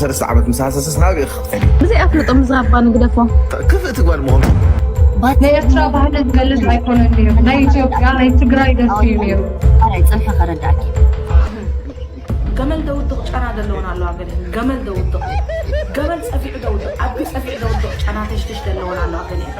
ሰለስተ ዓመት ምስ ሃሰሰስ ናበይ ክኸትፈኒ? ብዘይ ኣፍልጦ ምዝራብ ባ ንግደፎ። ክፍእቲ ጓል ምኾንኩ። ናይ ኤርትራ ባህሊ ዝገልጽ ኣይኮነን ነይሩ። ናይ ኢትዮጵያ ናይ ትግራይ ደርፊ እዩ ነይሩ። ኣይ ጽንሐ ከረዳእኪ። ገመል ደውድቕ ጨና ደለወን ኣለዋ ገሊአን። ገመል ደውድቕ፣ ገመል ጸፊዑ ደውድቕ፣ ኣቢ ጸፊዑ ደውድቕ ጨና ተሽትሽ ደለወን ኣለዋ ገሊአን።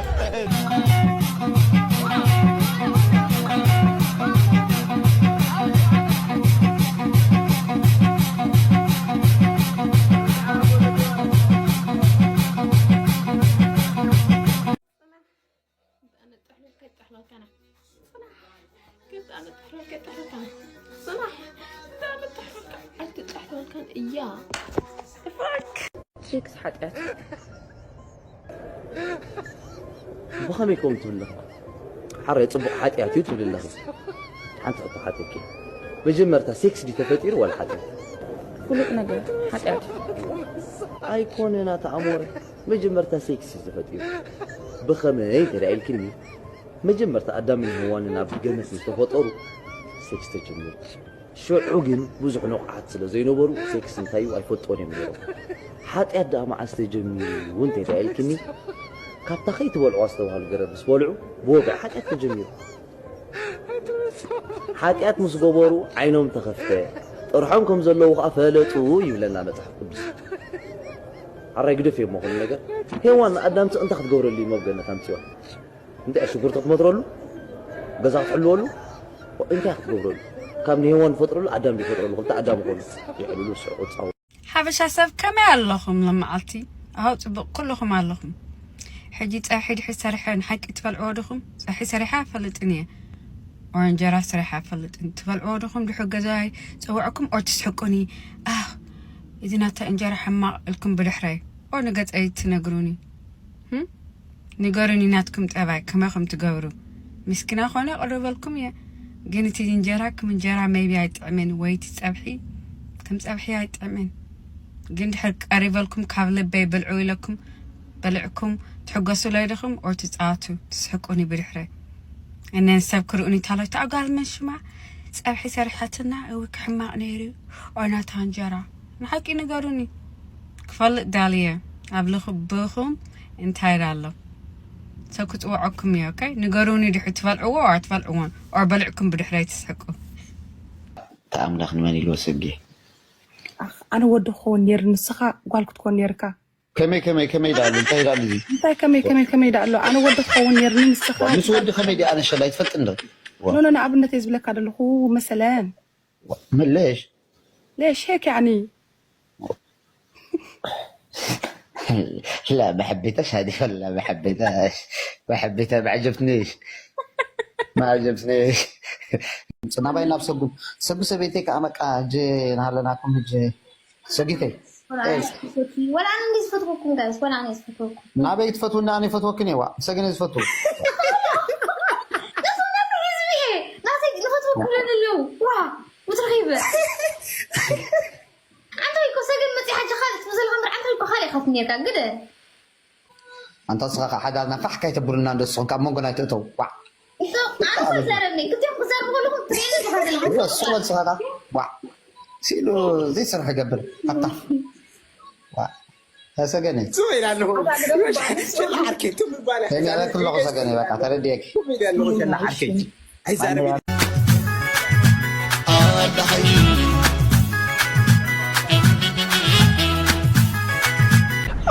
ሴክስ ሓጢኣት ብኸመይ ከምኡ ትብል ኣለኺ? ሓራይ ጽቡቕ ሓጢኣት እዩ ትብል ኣለኺ። ሓንቲ ሕቶ ሓተኪ። መጀመርታ ሴክስ ድዩ ተፈጢሩ ዋላ ሓጢኣት? ፍሉጥ ነገር ሓጢኣት እዩ። ኣይኮነን ኣታ ኣሞረ። መጀመርታ ሴክስ እዩ ተፈጢሩ። ብኸመይ እንተ ደኣ ኢልክኒ፣ መጀመርታ ኣዳምን ሄዋንን ኣብ ገነት ምስ ተፈጠሩ ሴክስ ተጀሚሩ። ሽዑ ግን ብዙሕ ንቑሓት ስለ ዘይነበሩ ሴክስ እንታይ እዩ ኣይፈልጦን እዮም ነይሮም። ሓጢኣት ደኣ መዓስ ተጀሚሩ እንተ ደኣ ኢልክኒ፣ ካብታ ከይትበልዕዋ ዝተባህሉ ገረብ ምስ በልዑ ብወግዒ ሓጢኣት ተጀሚሩ። ሓጢኣት ምስ ገበሩ ዓይኖም ተኸፍተ፣ ጥርሖም ከም ዘለዉ ኸዓ ፈለጡ ይብለና መጽሓፍ ቅዱስ። ኣራይ ግደፍ እሞ ኩሉ ነገር። ሄዋን ንኣዳም እንታይ ክትገብረሉ እዩ ኣብ ገነት ኣምጺዋ? እንታይ ሽጉርቲ ክትመትረሉ? ገዛ ክትሕልወሉ? እንታይ ክትገብረሉ? ካብ ንሄዋን ዝፈጥረሉ ኣዳም ዝፈጥረሉ ክልተ ኣዳም ይኾኑ። ይሕልሉ ስሕቁ ጻወ ሓበሻ ሰብ ከመይ ኣለኹም? ለመዓልቲ ኣው ጽቡቕ ኩልኹም ኣለኹም። ሕጂ ጸብሒ ድሕሪ ሰሪሐ ንሓቂ ትበልዕዎ ዲኹም? ጸብሒ ሰሪሐ ኣይፈልጥን እየ። ኦር እንጀራ ሰሪሐ ኣይፈልጥን። ትበልዕዎ ዲኹም? ድሕሪ ገዛይ ጸውዕኩም ኦር ትስሕቁኒ? ኣህ፣ እዚ ናታ እንጀራ ሕማቕ ኢልኩም ብድሕረይ ኦር ንገጸይ ትነግሩኒ? ህም? ንገሩኒ ናትኩም ጠባይ ከመይ ከም ትገብሩ። ምስኪና ኮነ የቕርበልኩም እየ። ግን እቲ እንጀራ ከም እንጀራ maybe ኣይጥዕምን ወይ እቲ ጸብሒ ከም ጸብሒ ኣይጥዕምን። ግን ድሕር ቀሪበልኩም ካብ ልበይ ብልዑ ኢለኩም በልዕኩም ትሕገሱ ለይድኹም or ትጻወቱ ትስሕቁኒ ብድሕረ እነን ሰብ ክርእኒ ታሎ ተኣጓል መን ሽማ ጸብሒ ሰሪሐትና እዊ ክሕማቕ ነይሩ ኦናታ እንጀራ ንሓቂ ንገሩኒ ክፈልጥ ዳልየ ኣብ ልኽብኹም እንታይ ኣሎ ሰብ ክጽውዐኩም እየ okay ንገሩኒ ድሕሪ ትበልዕዎ or ትበልዕዎን or በልዕኩም ብድሕረይ ትስሕቁ ተኣምላኽ ንመን ኢልዎ ሰጌ ኣነ ወዲ ክኸውን ነይሩ ንስኻ ጓል ክትኮን ነይርካ ከመይ ከመይ ከመይ ዳሉ እንታይ ዳሉ እዚ እንታይ ከመይ ከመይ ከመይ ዳሎ ኣነ ወዲ ክኸውን ነይርኒ ንስኻ ምስ ወዲ ከመይ ዲኣ ነሸላ ይትፈልጥ እንዶ ኖ ኖ ንኣብነት እየ ዝብለካ ዘለኹ መሰለን መለሽ ليش هيك يعني لا ما حبيتهاش هذه والله ما حبيتهاش ما حبيتها ما عجبتنيش ما عجبتنيش ናባይ ናብ ሰጉ ሰጉ ሰበይተይ ከዓ በቃ እጅ ናሃለናኩም እጅ ሰጊተይ ወላ ኣነ እንዲ ዝፈትወኩም ጋይስ ወላ ኣነ ዝፈትወኩም ናበይ ትፈትውና ኣነ ይፈትወክን እየ ዋ ሰገነ ዝፈትው ህዝቢ እየ ናተይ ዝፈትወኩም ለለለው ዋ ምትረኺበ ኣንተ እኮ ሰገን መፅእ ሓጂ ካልእ ትብዘልካ እምበር ኣንተ እኮ ካልእ ኢኻ ትኒርካ ግደ ኣንታ ንስኻ ከዓ ሓዳርና ፋሕ ካይተብሉና እንዶ ንስኹም ካብ መንጎና ኣይትእተው ዋዕ ኣነ ሰው ዘረብኒ ክልቲኦም ክዘርቡ ከለኹም ትሪእኒ ኢኻ ዘለኹም እሱ በል ስኻ ዋዕ ሲሉ ዘይሰርሕ ገብር ኣታ ዋዕ ተሰገነ ዝም ኢላ ኣለኹ ሸላ ዓርከይ ትም ይባላ ከይነበረክ ኣለኹ ሰገነ በቃ ተረድየክ ትም ኢላ ኣለኹ ሸላ ዓርከይ ኣይዛረብ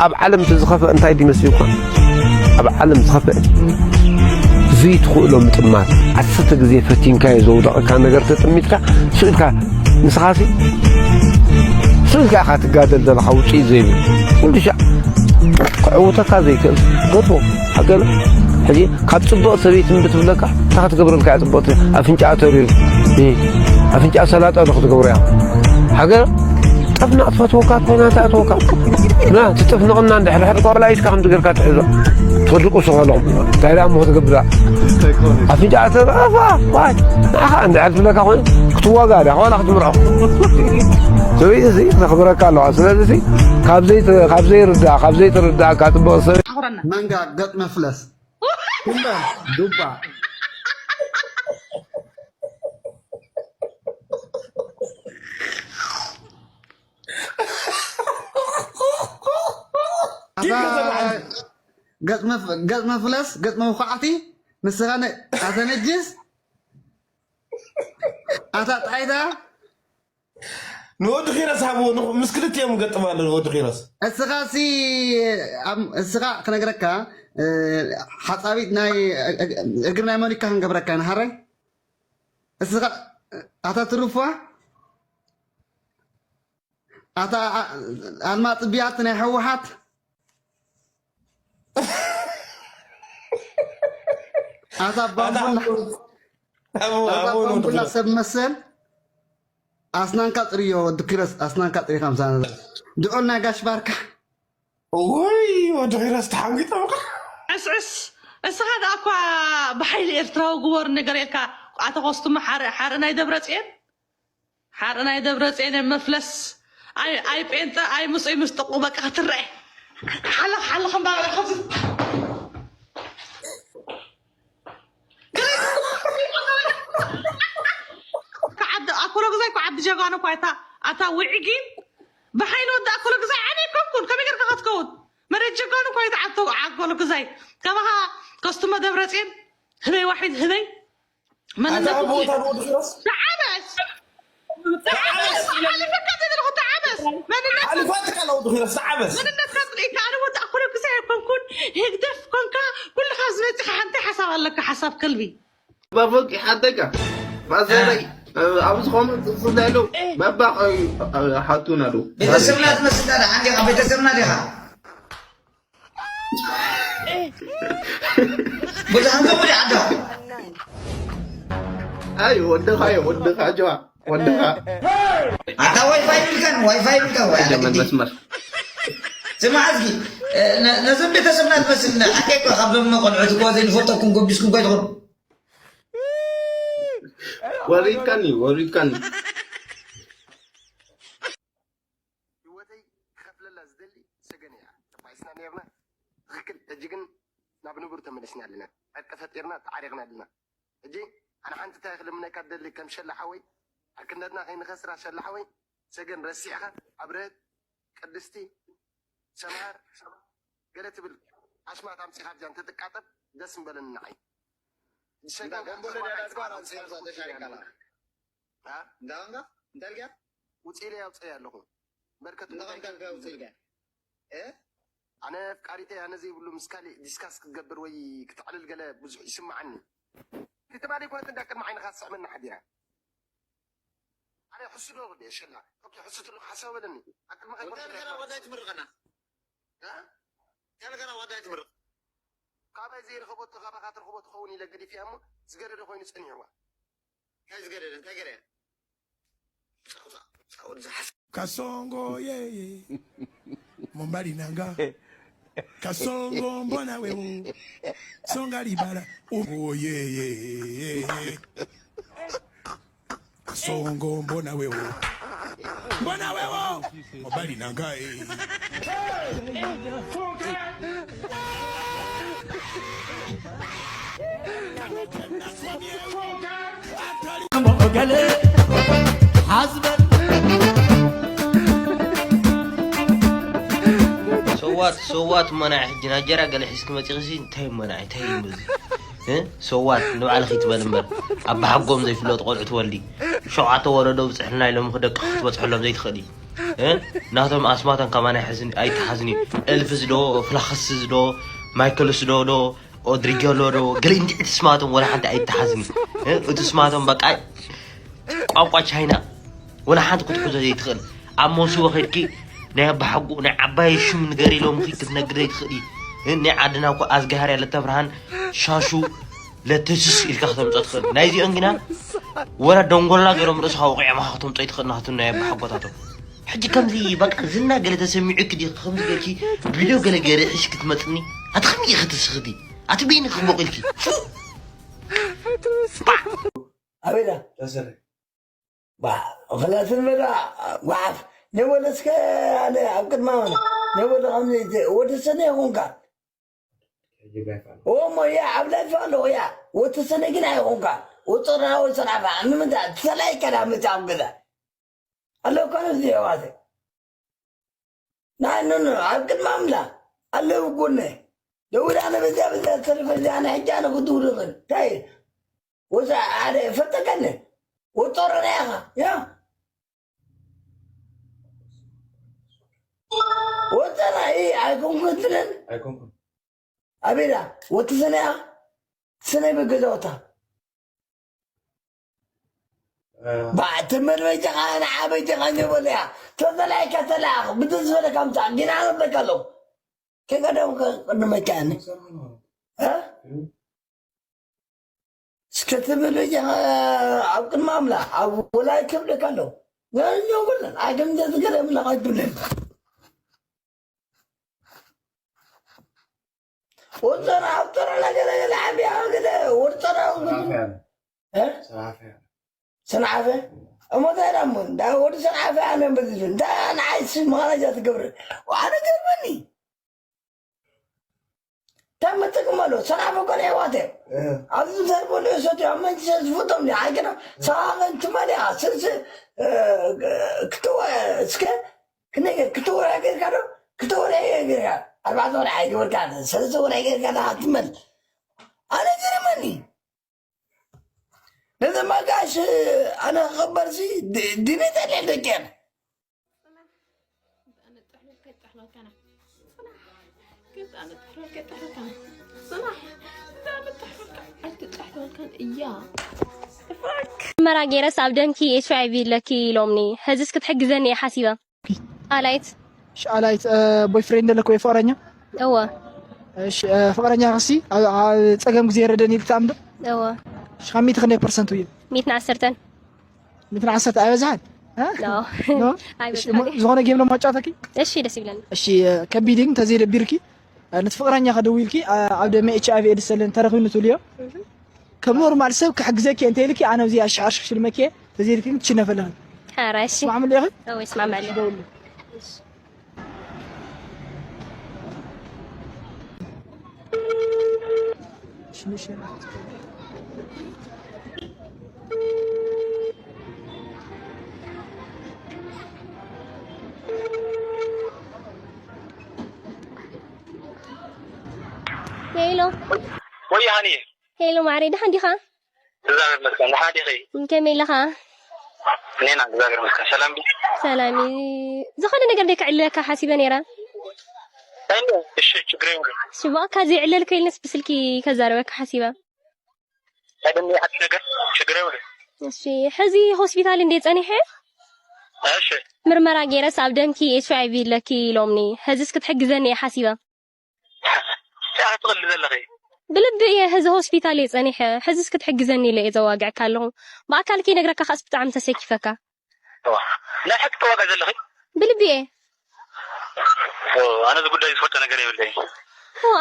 ኣብ ዓለም እቲ ዝኸፍአ እንታይ ድዩ መስልኩም? ኣብ ዓለም ዝኸፍአ ዘይትኽእሎ ምጥማት። ዓሰርተ ግዜ ፈቲንካዮ ዘውደቐካ ነገር ተጠሚትካ ስእልካ ንስኻሲ ስእልካ ኢኻ ትጋደል ዘለኻ ውፅኢት ዘይብሉ ኩሉ ሻዕ ክዕውተካ ዘይክእል ገትዎ ሃገር ሕጂ ካብ ፅቡቕ ሰበይቲ እምቢ ትብለካ እንታይ ክትገብረልካ እያ ፅቡቕቲ ኣፍንጫኣ ተሪሩ ኣፍንጫኣ ሰላጣ ዶ ክትገብሮ እያ ሃገር ጠፍና ክትፈትወካ ትኾይና እንታይ ኣትወካ ና ትጥፍንቕና እንድሕር ሕርቋ በላይትካ ከምዚ ገርካ ትሕዞ ትወድቁ ስኸሎም እንታይ ደኣ እሞ ክትገብራ ኣፍንጫኣ ተረፋ ዋይ ንዓኻ እንድሕር ትብለካ ኮይኑ ክትዋጋ ድያ ዋላ ክትምርዖ ሰበይቲ እዚ ነኽብረካ ኣለዋ ስለዚ ካብ ዘይርዳእ ካብ ዘይትርዳእካ ፅቡቕ ሰበይቲ መንጋ ገጥ መፍለስ ዱባ ዱባ ገጽ መፍ- ገጽ መፍለስ፣ ገጽ መውቃዕቲ፣ ንስኻ ነ- ኣታ ነጅስ፣ ኣታ ጣይታ። ንወዲ ኪረስ ሃብዎ፣ ንኹ- ምስ ክልቲኦም ገጥም ኣሎ ንወዲ ኪረስ። እስኻ ሲ ኣብ- እስኻ ክነግረካ፣ እ፣ ሓጻቢት ናይ እግ- እግሪ ናይ ሞኒካ ክንገብረካ ኢና። ሓራይ እስኻ ኣታ ትሩፋ፣ ኣታ ኣ- ኣልማ ጽቢያት ናይ ህወሓት፣ ኣታ ባምቡላ፣ ኣታ ባምቡላ ሰብ መሰል፣ ኣስናንካ ጽርዮ ወዲ ኪረስ፣ ኣስናንካ ጽሪኻ ምሳና። ድዑል ናይ ጋሽ ባርካ። ወይ ወዲ ኪረስ ተሓንጊጦም። ዕስዕስ። እስኻ ደኣ እኳ ብሓይሊ ኤርትራዊ ግበር ነገር ኢልካ፣ ኣታ ኮስትሞ ሓረ ሓረ ናይ ደብረጽዮን፣ ሓረ ናይ ደብረጽዮን እዮም መፍለስ። ኣይ ኣይ ጴንጠ ኣይ ምጹይ ምስ ጥቁ በቃ ክትረአ። ሓለኽ ሓለኽ እንዳበለ ከዚ ከዓዲ ኣኮሎ ግዛይ እኮ ዓዲ ጀጋኑ እኳ እታ ኣታ ውዒጊን ብሓይሊ ወዲ ኣኮሎ ግዛይ ዓብይ ኮንኩን ከመይ ጌርካ ክትከውን መሬት ጀጋኑ እኳ እታ ዓቶ ኣኮሎ ግዛይ ከማኻ ከስቱመ ደብረጽዮን ህበይ ዋሒድ ህበይ መንነት ኣታ ቦታ ንወዲ ኪረስ ተዓበስ ተዓበስ ሓሊፈካ ተደለኹ ተዓበስ መንነት ሓሊፋትካ ለውዲ ኪረስ ተዓበስ። መንነትካ ጽሊእካ ኣነ ወዲ ኣኮሎ ግዛይ ኣይኮንኩን ህግደፍ ኮንካ ኩልኻ ዝመጽኻ ሓንቲ ሓሳብ ኣለካ ሓሳብ ከልቢ ባፎቂ ሓደጋ ማዘረይ ኣብዚ ኮመንት ዝፍለሉ መባቕ ሓቱን ኣሉ ቤተሰብና ትመስል ታዲያ ሓንዲኻ ቤተሰብና ዲኻ ብዙሓን ከምኡ ዲዓ ኣዶ ኣይ ወድኻ ዮ ወድኻ ጀዋ ወድኻ ኣታ ዋይፋይ ይብልካን ዋይፋይ ይብልካ ወይ ኣታ ጀመን ግዲ መስመር ስማዕ እስኪ እ፣ ነ- ነዞም ቤተሰብና ትመስል ሓቂ እኮ ካብዞም ቆልዑት እኮ ዘይንፈልጠኩም ጎቢስኩም ኮይትኹም ወሪድካኒ ወሪድካኒ ህይወተይ ክኸፍለላ ዝደሊ ሰገን እያ። ተባኢስና ነርና ትኽክል። ሕጂ ግን ናብ ንቡር ተመሊስና ኣለና። ዕርቂ ፈጢርና ተዓሪቕና ኣለና። ሕጂ ኣነ ሓንቲ እንታይ ክልምነካ ደሊ ከም ሸላ ሓወይ ዕርክነትና ከይንኸስራ ሸላ ሓወይ ሰገን ረሲዕኻ ኣብርሀት ቅድስቲ ሰምሃር ገለ ትብል ኣስማት ኣምፂኻ ኣብዚኣ እንተትቃጠብ ደስ ምበለኒ ንዓይ። ሰገን ጎንቦ ኣስማት ደዳድባ ኣምፂኻ ራሱ ተሸሪዕና ተሸሪዕና። ኣለና። አ? እንዳ እንዳ እንዳ ልጋ ውፅኢለይ ኣውፅአይ ኣለኹ። በርከት እንዳ እንታይ እንዳ ልጋ ውፅእ ልጋ እ ኣነ ኣፍቃሪተይ ኣነ ዘይብሉ ምስ ካሊእ ዲስካስ ክትገብር ወይ ክትዕልል ገለ ብዙሕ ይስምዓኒ። ክትባል ይኮነት እንዳ ቅድሚ ዓይንኻ ዝስዕመና ሓዲራ። ኣነ ሕሱ ዶ ወዲ ሸላ ኦኬ ሕሱ ትልቕ ሓሳብ በለኒ። ኣቅድሚ ወዳይ ገና ወዳይ ትምርቀና እ? ገና ገና ወዳይ ትምርቅ ካባይ ዘይረኸቦቶ ካባኻ ትረኽቦ ትኸውን ኢለ ገዲፍያ እሞ ዝገደደ ኮይኑ ጸኒሕዋ። እንታይ ዝገደደ እንታይ ገረ Kasongo ye ye. Mombali nanga. Kasongo mbona wewo. Songa libala. Oh ye ye ye. Kasongo mbona wewo. Mbona wewo. Mombali nanga eh. ሰዋት ሰዋት መናዒ ሕጂ ናጀራ ገለ ሒዝኪ መፂኺ ሲ እንታይ መናዒ እንታይ እዩ እዚ እ? ሰዋት ንባዕልኺ ትበል እምበር ኣባሓጎም ዘይፍለጡ ቆልዑ ትወልዲ ሸውዓተ ወለዶ ብፅሕልና ኢሎም ደቂ ክትበፅሐሎም ዘይትኽእሊ እ? ናቶም ኣስማቶም ከማና ኣይትሓዝኒ እልፍስ ዶ ፍላክስስ ዶ ማይክልስ ዶ ዶ ኦድሪገሎ ዶ ገለ እንድዒ እቲ ስማቶም ወላ ሓንቲ ኣይተሓዝኒ እ? እቲ ስማቶም በቃ ቋንቋ ቻይና ወላ ሓንቲ ክትሕዞ ዘይትኽእል ኣብ መንስቦ ከድኪ ናይ ኣባሓጉ ናይ ዓባይ ሽም ንገር ኢሎምኺ ክትነግር ዘይትኽእሊ እ? ናይ ዓድና እኮ ኣዝጋሃርያ ለተብርሃን ሻሹ ለተስስ ኢልካ ክተምፆ ትኽእል ናይዚኦም ግና ወላ ደንጎላ ገይሮም ርእስኻ ወቂዖም ኢኻ ክተምፆ ይትኽእል ናቱ ናይ ኣባሓጎታቶም ሕጂ ከምዚ በቃ ዝና ገለ ተሰሚዑ ክዲ ከምዚ ገርኪ ቪድዮ ገለ ገርሕሽ ክትመፅኒ ኣቲ ከመይ ኢኺ ትስኽቲ ኣቲ በይኒ ክቦቕ ኢልኪ ኣበይዳ ክላስን በዳ ጓሓፍ ነበለ እስከ ኣነ ኣብ ቅድማ ሆነ ነበለ ከምዚ ወዲ ሰነ ይኹንካ እሞ ያ ኣብ ላይፍ ኣለኹ ያ ወዲ ሰነ ግን ኣይኹንካ ወፅርና ወፅራፋ ንምንታይ ተላይካ ዳ ምፃ ኣብ ገዛ ኣለኳ ነዚ የዋሰ ናይ ኖኖ ኣብ ቅድሚ ኣምላ ኣለዉ ጎነ ደውላ ኣነ በዚያ በዚያ ተለፈ እዚኣ ኣነ ሕጂ ኣነ ክድውል ይኽእል እንታይ ወዛ ኣነ ፈጠቀኒ ወጦረና ኢኻ ያ ወጠና ይ ኣይኮንኩን ትለን ኣይኮንኩን ኣቤላ ወትሰነያ ሰነይ በገዛውታ ባዕትመድ በጃኻ ንዓ በጃኻ ጀበለያ ተዘላይካ ተላኣኽ ብተዝበለካ ምፃእ ጊና ነብለካ ኣለኹ ከይቀደም ቅድመካ ያኒ እስከ ትብል በጃኻ ኣብ ቅድሚ ኣምላኽ ኣብ ወላይ ክብለካ ኣለኹ ነኛው ብለን ኣይከም ዘዝገረ ምላኽ ኣይትብለን ወርጠራ ወርጠራ ነገር ለዓቢያ ገለ ወርጠራ ሰናፈ እሞ እንታይ ዳሞ እንዳ ወዲ ሰናፈ ኣነ በዚ እንዳ ንዓይ ስም ማናጃ ትገብር ዋነ ገርመኒ እንታይ መጠቅም ኣሎ ሰናፈ ኮነ የዋተ ኣብዚ እንታይ በሎ ሰትዮ ኣብ መንግስቲ ዝፍቶም ዲ ኣይገና ሰባኸን ትማሊያ ስልስ ክትወ እስከ ክነገር ክትወ ጌርካ ዶ ክትወ ጌርካ ኣርባዕተ ወርሒ ኣይገበርካ ሰለስተ ወርሒ ጌርካ ዳ ትመል ኣነ ገርመኒ ነዚ ማጋሽ ኣነ ክቕበርሲ ድቤት ኣለ ደቂ መራ ገይረስ ኣብ ደምኪ ኤች ኣይ ቪ ኣለኪ ኢሎምኒ። ሕዝስ ክትሕግዘኒ እየ ሓሲበ። ኣላይት እሺ ኣላይት ቦይፍሬንድ ኣለኪ ወይ ፍቅረኛ? እወ። እሺ ፍቅረኛ ክሲ ኣብ ጸገም ግዜ የረደን ኢልኪ ትኣምኒ ዶ? እወ። እሺ ካብ ሚእቲ ክንደይ ፐርሰንት እዩ? ሚእትን ዓሰርተን። ሚእትን ዓሰርተ ኣይበዝሓን? እ? ኖ። ኖ? እሺ እሞ ዝኾነ ጌም ዶ ማጫወተኪ? እሺ ደስ ይብለኒ። እሺ ከቢድ ግን ተዘይደቢርኪ ነቲ ፍቅረኛኺ ደዊልኪ ኣብ ደመ ኤች ኣይ ቪ ኤድስ ዘለን ተረኺብኒ ትብልዮ። ከም ኖርማል ሰብ ክሕግዘኪ እየ እንተኢልኪ ኣነ ኣብዚ ኣሻዓርሽክ ሽልመኪ እየ ተዘይልኪ ግን ትሽነፊ ኣለኺ። ሕራይ እሺ። ትስማዕምሉ ኢኺ? እወ ይስማማለሁ። ደውሉ። ሄሎ ወይ ሃኒ ሄሎ ማዕረይ ደሓን ዲኻ? እግዚኣብሔር ይመስገን። ደሓን ዲኺ? ከመይ ኣለኻ? እኔና እግዚኣብሔር ይመስገን። ሰላም ዲ? ሰላም እዩ። ዝኾነ ነገር ደይ ክዕልለካ ሓሲበ ነይረ። እሺ ችግር የብሉ። እሺ ብኣካ ዘይዕለል ከይልንስ ብስልኪ ከዛረበካ ሓሲበ። ቀደም ሓንቲ ነገር ችግር የብሉ። እሺ ሕዚ ሆስፒታል እንዴ ጸኒሐ? እሺ ምርመራ ገይረስ ኣብ ደምኪ ኤች ኣይ ቪ ኣለኪ ኢሎምኒ። ሕዚስ ክትሕግዘኒ እየ ሓሲበ። እንታይ ክትቕልዲ ዘለኺ? ብልቢ እየ ሕዚ ሆስፒታል እየ ጸኒሐ። ሕዚስ ክትሕግዘኒ ኢለ እየ ዘዋግዕካ ኣለኹ። ብኣካል ከይነግረካ ከኣስ ብጣዕሚ ተሰኪፈካ። ናይ ሓቂ ተዋጋ ዘለኺ? ብልቢ እየ። ኣነ እዚ ጉዳይ ዝፈልጦ ነገር የብለይ።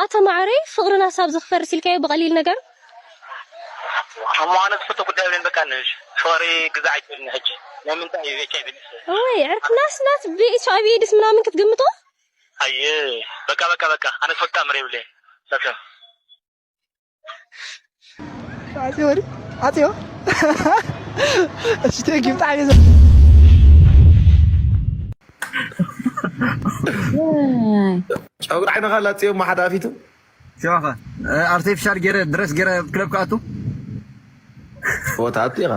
ኣታ ማዓረይ ፍቕርናስ ኣብዚ ክፈርስ ኢልካዮ ብቐሊል ነገር? እሞ ኣነ ዝፈልጦ ጉዳይ የብለይን በቃ ንሽ ፍቕሪ ግዛዕ ኣይትበልኒ ሕጂ። ናይ ምንታይ እዩ ኤች ኣይ ቪ? ወይ ዕርክናስ ናት ብ ኤች ኣይ ቪ ኤድስ ምናምን ክትግምቶ? ኣየ በቃ በቃ በቃ ኣነ ዝፈልጦ ኣምር የብለይን። ኣጽዮ ወዲ ኣጽዮ እሺ ቴንኪ ብጣዕሚ ዘ ጨጉሪ ዓይንኻ ላፅዮ ማሓዳ ኣፊቱ ሸዋኻ ኣርቲፊሻል ገይረ ድረስ ገይረ ክለብ ክኣቱ ቦታ ኣቱ ኢኻ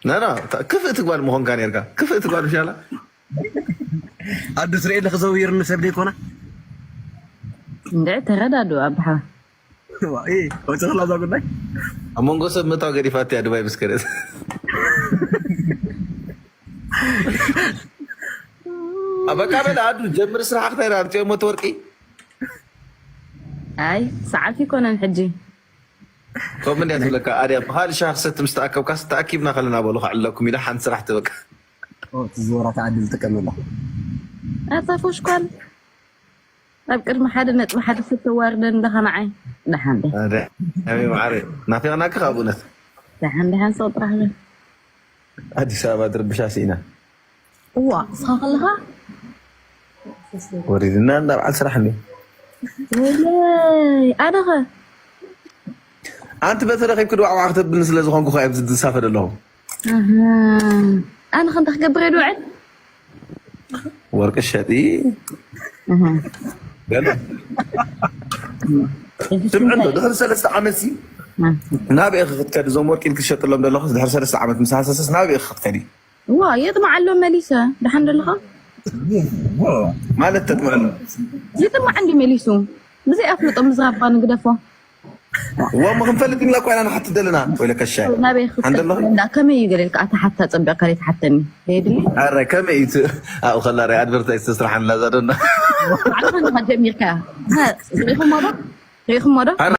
ናና ክፍእቲ ጓል ምኾንካ ነርካ ክፍእቲ ጓል ሻላ ኣዱ ስርኤ ለኽዘውይርኒ ሰብ ዘይኮና እንድዒ ተረዳዱ ኣባሓ ወፅኽላ እዛ ጉዳይ ኣብ መንጎ ሰብ ምእታው ገዲፋት እያ ድባይ ምስ ከደት በቃ በለ ኣዱ ጀምር ስራሕ ክታይ ዳ ኣምፅኦ ሞት ወርቂ ኣይ ሰዓት ይኮነን ሕጂ ከምኡ እንድያ ትብለካ ኣድያ ብካል ሻህ ክሰቲ ምስ ተኣከብካስ ተኣኪብና ከለና በሉ ከዕለኩም ኢላ ሓንቲ ስራሕ ትበቃ ትዝወራ ተዓዲ ዝጥቀመላ ኣታ ፎሽኳል ኣብ ቅድሚ ሓደ ነጥቢ ሓደ ሰብ ተዋርደን እንዳ ከመዓይ ደሓን ደ ኣደ ኣሚ ማዕረ ናፊቕናኪ ካብ እውነት ደሓን ደሓን ሰው ጥራሕ በል ኣዲስ ኣበባ ድርብሻ ስኢና እዋ ንስኻ ከለኻ ወሪድና እንዳ በዓል ስራሕ እንዲ ወለይ ኣነኸ ኣንቲ በተረኺብኪ ድዋዕዋዕ ክተብልኒ ስለ ዝኾንኩ ኸ ኣብዚ ዝሳፈ ዘለኹ ኣነ ከ እንታይ ክገብር እየ ድውዕል ወርቂ ሸጢ ገለ ስምዕዶ ድሕሪ ሰለስተ ዓመት ሲ ናበይ ኢኺ ክትከዲ? እዞም ወርቂ ክትሸጥሎም ዘለኹ ድሕሪ ሰለስተ ዓመት ምስ ሃሰሰስ ናበይ ኢኺ ክትከዲ? ዋ የጥማዓሎም መሊሰ። ደሓን ደለኻ? ማለት ተጥምዕሉ ይጥማዕ እንዲ መሊሱ ብዘይ ኣፍልጦ ምዝራባ ንግደፎ። ወሞ ክንፈልጥ ኢና እኮ ኢና ንሓትት ዘለና። ወይለ ከሻ ናበይ ሓንደሎ ክትከዳ ከመይ እዩ ገለልካ? ኣታ ሓታ ጸቢቕካ ዘይትሓተኒ የድሊ ኣረ ከመይ እዩ እቲ ኣብኡ ከላ ርኣ ኣድቨርታይዝ ተስርሓንላ እዛ ደና ባዕልኻ ንኻ ጀሚርካ ሪኢኹሞ ዶ? ሪኢኹሞ ዶ?